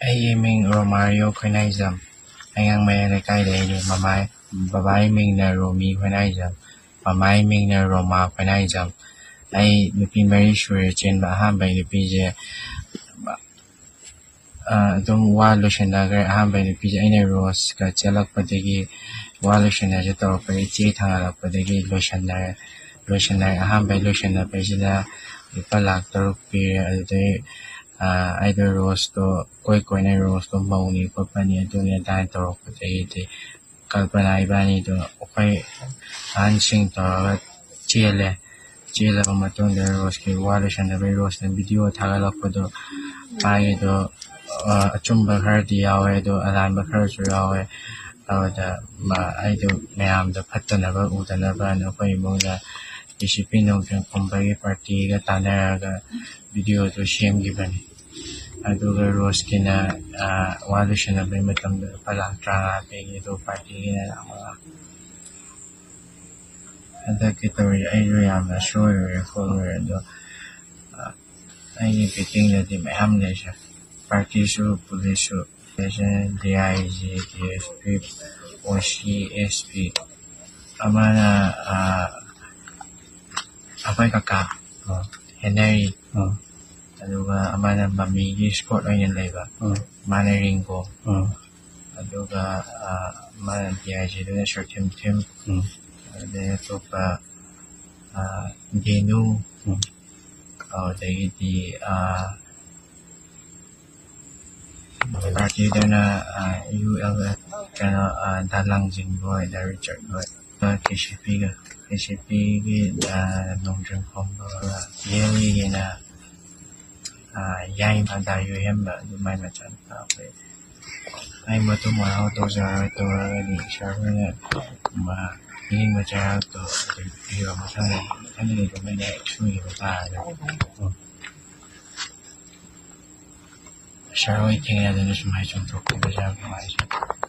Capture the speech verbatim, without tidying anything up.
ꯑꯩꯒꯤ ꯃꯤꯡ ꯔꯣꯃꯥꯔꯤꯌꯣ ꯈꯣꯏꯅꯥꯏꯖꯝ꯫ ꯑꯩꯉꯥꯡꯃꯌꯥꯏ ꯂꯩꯀꯥꯏꯗꯒꯤꯅꯤ꯫ ꯃꯃꯥꯏ, ꯕꯕꯥꯒꯤ ꯃꯤꯡꯅ ꯔꯣꯃꯤ ꯈꯣꯏꯅꯥꯏꯖꯝ꯫ ꯃꯃꯥꯒꯤ ꯃꯤꯡꯅ ꯔꯣꯃꯥ ꯈꯣꯏꯅꯥꯏꯖꯝ꯫ ꯑꯩ ꯅꯨꯄꯤ ꯃꯔꯤ ꯁꯨꯔꯦ ꯆꯦꯟꯕ꯫ ꯑꯍꯥꯟꯕꯩ ꯅꯨꯄꯤꯁꯦ, ꯑ, ꯑꯗꯨꯝ ꯋꯥ ꯂꯣꯏꯁꯟꯅꯈ꯭ꯔꯦ꯫ ꯑꯍꯥꯟꯕꯩ ꯅꯨꯄꯤꯁꯦ ꯑꯩꯅ ꯔꯣꯁꯀ ꯆꯦꯜꯂꯛꯄꯗꯒꯤ ꯋꯥ ꯂꯣꯏꯁꯟꯅꯁꯦ ꯇꯧꯔꯛꯄꯗꯒꯤ ꯆꯦ ꯊꯥꯡꯒꯠꯂꯛꯄꯗꯒꯤ ꯂꯣꯏꯁꯟꯅꯔꯦ꯫ ꯂꯣꯏꯁꯟꯅꯔꯦ꯫ ꯑꯍꯥꯟꯕꯩ ꯂꯣꯏꯁꯟꯅꯕꯩꯁꯤꯗ ꯂꯨꯄꯥ ꯂꯥꯈ ꯇꯔꯨꯛ ꯄꯤꯔꯦ꯫ ꯑꯗꯨꯗꯩ, ꯑ, ꯑꯩꯗꯣ ꯔꯣꯁꯇꯣ ꯀꯣꯏ ꯀꯣꯏꯅ ꯔꯣꯁꯇꯣ ꯃꯧꯅꯤ ꯈꯣꯠꯄꯅꯤ ꯑꯗꯨꯅꯤ ꯑꯗꯥꯅ ꯇꯧꯔꯛꯄꯗꯒꯤꯗꯤ ꯀꯜꯄꯅꯥ ꯏꯕꯥꯅꯤꯗꯣ ꯑꯩꯈꯣꯏ ꯑꯍꯟꯁꯤꯡ ꯇꯧꯔꯒ ꯆꯦꯜꯂꯦ꯫ ꯆꯦꯜꯂꯕ ꯃꯇꯨꯡꯗ ꯔꯣꯁꯀꯤ ꯋꯥ ꯂꯣꯏꯁꯟꯅꯕꯩ ꯔꯣꯁꯅ ꯚꯤꯗꯤꯑꯣ ꯊꯥꯒꯠꯂꯛꯄꯗꯣ ꯃꯥꯒꯤꯗꯣ, ꯑ, ꯑꯆꯨꯝꯕ ꯈꯔꯗꯤ ꯌꯥꯎꯋꯦ, ꯑꯗꯣ ꯑꯔꯥꯟꯕ ꯈꯔꯁꯨ ꯌꯥꯎꯋꯦ꯫ ꯑꯗꯨꯗ ꯃꯥ, ꯑꯩꯗꯣ ꯃꯌꯥꯝꯗ ꯐꯠꯇꯅꯕ ꯎꯗꯅꯕꯅ ꯑꯩꯈꯣꯏ ꯏꯃꯨꯡꯗ ꯖꯦ ꯁꯤ ꯄꯤ ꯅꯣꯡꯊꯦꯝ ꯈꯨꯝꯕꯒꯤ ꯄꯥꯔꯇꯤꯒ ꯇꯥꯟꯅꯔꯒ ꯚꯤꯗꯤꯑꯣꯗꯣ ꯁꯦꯝꯈꯤꯕꯅꯤ꯫ ꯑꯗꯨꯒ ꯔꯣꯁꯀꯤꯅ, ꯑ, ꯋꯥ ꯂꯣꯏꯁꯟꯅꯕꯩ ꯃꯇꯝꯗ ꯂꯨꯄꯥ ꯂꯥꯈ ꯇꯔꯥꯃꯉꯥ ꯄꯤꯈꯤ, ꯑꯗꯨꯒ ꯄꯥꯔꯇꯤꯒꯤꯅ ꯂꯥꯈ ꯃꯉꯥ꯫ ꯍꯟꯗꯛꯀꯤ ꯇꯧꯔꯤ ꯑꯩꯁꯨ ꯌꯥꯝꯅ ꯁꯣꯏꯔꯨꯔꯦ ꯈꯣꯠꯂꯨꯔꯦ, ꯑꯗꯣ, ꯑ, ꯑꯩꯒꯤ ꯕꯦꯇꯤꯡꯗꯗꯤ ꯃꯌꯥꯝ ꯂꯩꯁꯦ꯫ ꯄꯥꯔꯇꯤꯁꯨ, ꯄꯨꯂꯤꯁꯁꯨ, D I G, D S P, ꯑꯣ ꯁꯤ, ꯑꯦꯁ ꯄꯤ, ꯑꯃꯅ, ꯑ, ꯑꯩꯈꯣꯏ ꯀꯀꯥ, ꯑ, ꯍꯦꯅꯔꯤ, ꯑ, ꯑꯗꯨꯒ ꯑꯃꯅ ꯃꯃꯤꯒꯤ ꯁ꯭ꯀꯣꯠ ꯑꯣꯏꯅ ꯂꯩꯕ, ꯑ, ꯃꯥꯅ ꯔꯤꯡꯒꯣ, ꯑ, ꯑꯗꯨꯒ, ꯑ, ꯑꯃꯅ ꯗꯤ ꯑꯥꯏ ꯖꯤꯗꯨꯅ ꯁꯨꯔꯊꯤꯝ ꯊꯤꯝ, ꯎꯝ꯫ ꯑꯗꯩ ꯑꯇꯣꯞꯄ, ꯑ, ꯗꯦꯅꯨ, ꯎꯝ꯫ ꯑꯗꯒꯤꯗꯤ, ꯑ, ꯄꯥꯔꯇꯤꯗꯨꯅ, ꯑ, ꯌꯨ ꯑꯦꯜ ꯑꯦꯐ, ꯀꯩꯅꯣ, ꯑ, ꯗꯥ ꯂꯥꯡꯖꯤꯡꯕꯣꯏ, ꯗꯥ ꯔꯤꯆꯥꯔꯠ ꯕꯣꯏ, ꯑ, ꯀꯦ ꯁꯤ ꯄꯤꯒ, ꯀꯦ ꯁꯤ ꯄꯤꯒꯤ, ꯑ, ꯅꯣꯡꯗ꯭ꯔꯤꯡ ꯈꯣꯝꯕ, ꯕꯤ ꯑꯦꯜ ꯏꯒꯤꯅ, ꯑ, ꯌꯥꯏꯃ, ꯗꯥ ꯌꯨꯍꯦꯝꯕ, ꯑꯗꯨ ꯃꯥꯏ ꯃꯆꯥꯅꯨꯄꯥ ꯑꯩꯈꯣꯏ꯫ ꯑꯩ ꯃꯇꯨꯡ ꯃꯅꯥꯎ ꯇꯧꯖꯔꯣꯏ, ꯇꯧꯔꯒꯗꯤ ꯁꯥꯔ ꯍꯣꯏꯅ, ꯃ-, ꯄꯤꯅꯤꯡꯕ ꯆꯩꯔꯥꯛꯇꯣ ꯑꯗꯨꯝ ꯄꯤꯕꯤꯔꯣ꯫ ꯃꯊꯪꯗ ꯃꯊꯪꯒꯤꯗꯨꯃꯗꯤ ꯑꯩ ꯁꯣꯏꯈꯤꯕ ꯇꯥꯔꯒꯗꯤ꯫ ꯁꯥꯔ ꯍꯣꯏ ꯊꯦꯡꯅꯗꯅ ꯁꯨꯃꯥꯏꯅ ꯆꯣꯡꯊꯣꯛꯈꯤꯕꯁꯦ ꯌꯥꯝ ꯅꯨꯡꯉꯥꯏꯖꯩ꯫